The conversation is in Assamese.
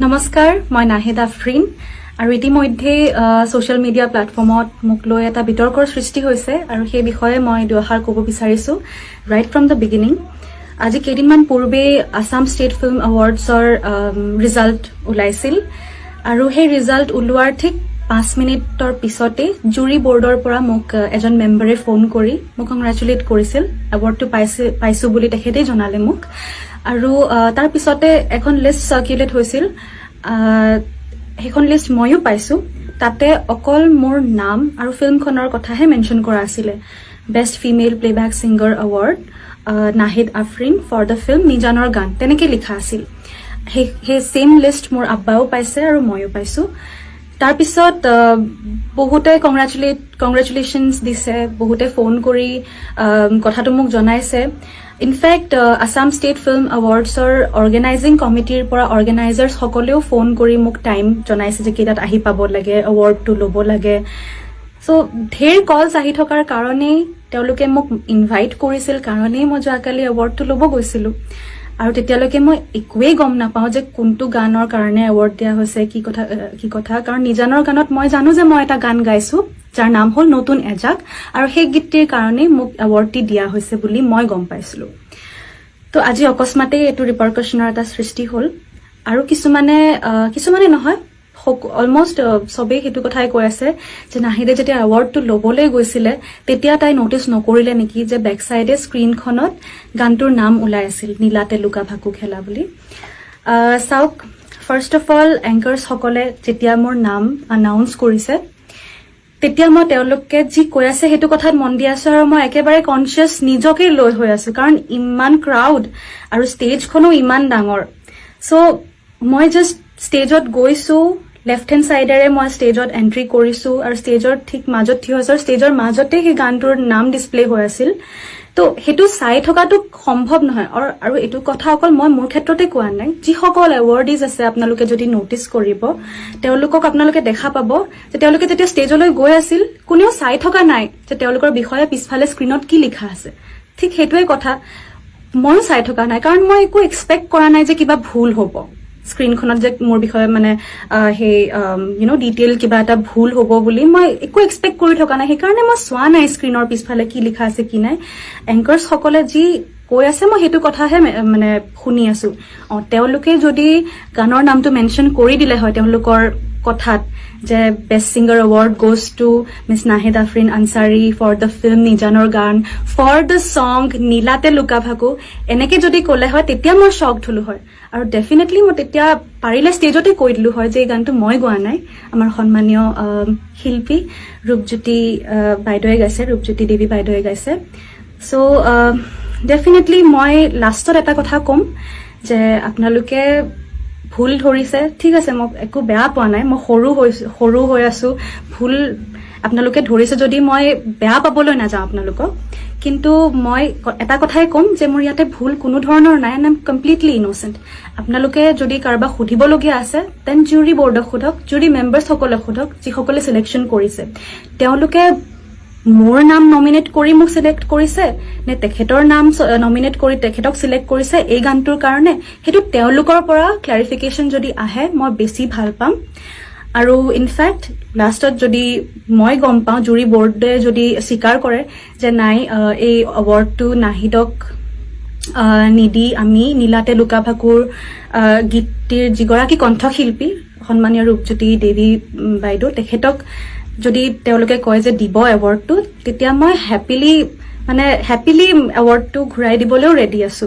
নমস্কাৰ, মই নাহিদ আফৰিন আৰু ইতিমধ্যে ছ'চিয়েল মিডিয়া প্লেটফৰ্মত মোক লৈ এটা বিতৰ্কৰ সৃষ্টি হৈছে আৰু সেই বিষয়ে মই দুআষাৰ ক'ব বিচাৰিছোঁ ৰাইট ফ্ৰম the beginning. আজি কেইদিনমান পূৰ্বেই আছাম ষ্টেট ফিল্ম এৱাৰ্ডছৰ ৰিজাল্ট ওলাইছিল আৰু সেই ৰিজাল্ট ওলোৱাৰ ঠিক 5 মিনিটৰ পিছতেই জুৰি বৰ্ডৰ পৰা মোক এজন মেম্বাৰে ফোন কৰি মোক কংগ্ৰেচুলেট কৰিছিল। এৱাৰ্ডটো পাইছো বুলি তেখেতেই জনালে মোক। আৰু তাৰ পিছতে এখন লিষ্ট চাৰ্কুলেট হৈছিল। সেইখন লিষ্ট ময়ো পাইছো। তাতে অকল মোৰ নাম আৰু ফিল্মখনৰ কথাহে মেনশ্যন কৰা আছিলে, "Best Female Playback Singer Award, Nahid Afrin for the film নিজানৰ গান", তেনেকে লিখা আছিল। সেই ছেইম লিষ্ট মোৰ আব্বাও পাইছে আৰু ময়ো পাইছো। তাৰপিছত বহুতে কংগ্ৰেচুলেশ্যনছ দিছে, বহুতে ফোন কৰি কথাটো মোক জনাইছে। ইনফেক্ট আছাম ষ্টেট ফিল্ম এৱাৰ্ডছৰ অৰ্গেনাইজিং কমিটিৰ পৰা অৰ্গেনাইজাৰ্ছসকলেও ফোন কৰি মোক টাইম জনাইছে যে কেইটাত আহি পাব লাগে, এৱাৰ্ডটো ল'ব লাগে। চ' ঢেৰ কলছ আহি থকাৰ কাৰণেই, তেওঁলোকে মোক ইনভাইট কৰিছিল কাৰণেই মই যোৱাকালি এৱাৰ্ডটো ল'ব গৈছিলো। আৰু তেতিয়ালৈকে মই একোৱেই গম নাপাওঁ যে কোনটো গানৰ কাৰণে এৱাৰ্ড দিয়া হৈছে, কি কথা। কাৰণ নিজানৰ গানত মই জানো যে মই এটা গান গাইছো যাৰ নাম হ'ল নতুন এজাক আৰু সেই গীতটিৰ কাৰণেই মোক এৱাৰ্ডটি দিয়া হৈছে বুলি মই গম পাইছিলো। তো আজি অকস্মাতেই এইটো ৰিপাৰকাশ্যনৰ এটা সৃষ্টি হ'ল আৰু কিছুমানে নহয়, অলমষ্ট চবেই সেইটো কথাই কৈ আছে যে নাহিদে যেতিয়া এৱাৰ্ডটো ল'বলৈ গৈছিলে, তেতিয়া তাই নটিচ নকৰিলে নেকি যে বেক চাইডে স্ক্ৰীণখনত গানটোৰ নাম ওলাই আছিল, নীলাতে লুকা ভাকু খেলা বুলি। চাওক, ফাৰ্ষ্ট অফ অল, এংকাৰ্ছসকলে যেতিয়া মোৰ নাম আনাউন্স কৰিছে, তেতিয়া মই তেওঁলোকে যি কৈ আছে সেইটো কথাত মন দি আছো আৰু মই একেবাৰে কনচিয়াছ নিজকে লৈ হৈ আছো, কাৰণ ইমান ক্ৰাউড আৰু ষ্টেজখনো ইমান ডাঙৰ। চ' মই জাষ্ট ষ্টেজত গৈছো, লেফ্ট হেণ্ড চাইডেৰে মই ষ্টেজত এণ্ট্ৰি কৰিছো আৰু ষ্টেজৰ ঠিক মাজত থিয় হৈছো আৰু ষ্টেজৰ মাজতে সেই গানটোৰ নাম ডিছপ্লে হৈ আছিল। তো সেইটো চাই থকাটো সম্ভৱ নহয়। আৰু এইটো কথা অকল মই মোৰ ক্ষেত্ৰতে কোৱা নাই। যিসকল এৱাৰ্ডিজ আছে, আপোনালোকে যদি নটিচ কৰিব, তেওঁলোকক আপোনালোকে দেখা পাব যে তেওঁলোকে যেতিয়া ষ্টেজলৈ গৈ আছিল, কোনেও চাই থকা নাই যে তেওঁলোকৰ বিষয়ে পিছফালে স্ক্ৰীণত কি লিখা আছে। ঠিক সেইটোৱে কথা, ময়ো চাই থকা নাই, কাৰণ মই একো এক্সপেক্ট কৰা নাই যে কিবা ভুল হ'ব স্ক্ৰীণখনত, যে মোৰ বিষয়ে মানে সেই you know detail কিবা এটা ভুল হ'ব বুলি মই একো এক্সপেক্ট কৰি থকা নাই। সেইকাৰণে মই চোৱা নাই স্ক্ৰীণৰ পিছফালে কি লিখা আছে কি নাই। এংকাৰ্ছসকলে যি কৈ আছে, মই সেইটো কথাহে মানে শুনি আছো। তেওঁলোকে যদি গানৰ নামটো মেনশ্যন কৰি দিলে হয় তেওঁলোকৰ কথাত যে "Best Singer Award goes to Miss Nahid Afrin Ansari for the film নিজানৰ গান, ফৰ the song নীলাতে লুকা ভাকু", এনেকে যদি ক'লে হয়, তেতিয়া মই শ্বকড হলো হয় আৰু ডেফিনেটলি মই তেতিয়া পাৰিলে ষ্টেজতে কৈ দিলো হয় যে এই গানটো মই গোৱা নাই, আমাৰ সন্মানীয় শিল্পী ৰূপজ্যোতি বাইদেৱে গাইছে, ৰূপজ্যোতি দেৱী বাইদেৱে গাইছে। চ' ডেফিনেটলি মই লাষ্টত এটা কথা ক'ম যে আপোনালোকে ভুল ধৰিছে, ঠিক আছে, মই একো বেয়া পোৱা নাই। মই সৰু হৈ আছো। ভুল আপোনালোকে ধৰিছে যদি মই বেয়া পাবলৈ নাযাওঁ আপোনালোকক। কিন্তু মই এটা কথাই ক'ম যে মোৰ ইয়াতে ভুল কোনো ধৰণৰ নাই and I'm completely innocent. আপোনালোকে যদি কাৰোবাক সুধিবলগীয়া আছে, then জুৰি বৰ্ডক সোধক, জুৰি মেম্বাৰ্ছসকলক সোধক, যিসকলে চিলেকশ্যন কৰিছে। তেওঁলোকে মোৰ নাম নমিনেট কৰি মোক চিলেক্ট কৰিছে নে তেখেতৰ নাম নমিনেট কৰি তেখেতক চিলেক্ট কৰিছে এই গানটোৰ কাৰণে, সেইটো তেওঁলোকৰ পৰা ক্লেৰিফিকেশ্যন যদি আহে, মই বেছি ভাল পাম। আৰু ইনফেক্ট লাষ্টত যদি মই গম পাওঁ, জুৰি বৰ্ডে যদি স্বীকাৰ কৰে যে নাই, এই এৱাৰ্ডটো নাহিদক নিদি আমি নীলাতে লুকা ভাকুৰ গীতটিৰ যিগৰাকী কণ্ঠশিল্পী সন্মানীয় ৰূপজ্যোতি দেৱী বাইদেউ, তেখেতক যদি তেওঁলোকে কয় যে দিব এৱাৰ্ডটো, তেতিয়া মই হেপিলি মানে হেপিলি এৱাৰ্ডটো ঘূৰাই দিবলৈও ৰেডি আছো।